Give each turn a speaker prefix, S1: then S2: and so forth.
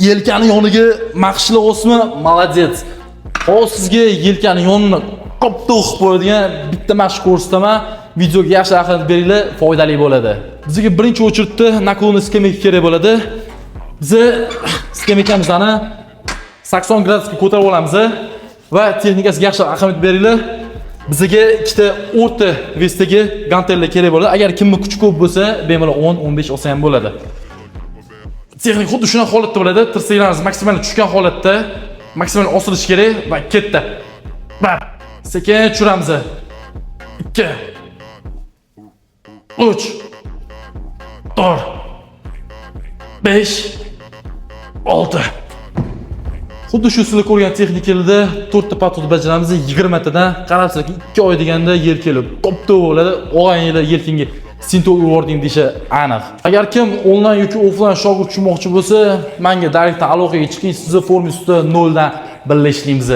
S1: Yelkani yoniga maqshila osma, молодец. Hozir sizga yelkani yonini qopda o'qib qo'yadigan bitta mashq ko'rsataman. Videoga yaxshi ahamiyat beringlar, foydali bo'ladi. Bizga birinchi очередь da наклонный скамейка kerak bo'ladi. Biza скамейка mizni 80 gradusga ko'tarib olamiz va texnikasiga yaxshi ahamiyat beringlar. Bizga ikkita o'rta вес dagi gantellar kerak bo'ladi. Agar kimni kuchi ko'p bo'lsa, bemalol 10-15 olsa ham bo'ladi. Texnik xuddi shunaqa holatda bo'ladi. Tirsaklarimiz maksimal tushgan holatda, maksimal osilishi kerak va ketdi. Bir. Sekin tushiramiz. 2, 3, 4, 5, 6. Xuddi shu sizlar ko'rgan texnikalarda 4 ta подход bajaramiz 20 tadan. Qarabsizki, 2 oy deganda yelkalar top bo'ladi. Og'aynilar yelkangga синтол urvording deyishi aniq. Agar kim onlayn yoki offlayn shogird tushmoqchi bo'lsa, menga direktdan aloqaga chiqing, sizni forma ustida noldan birga ishlaymiz.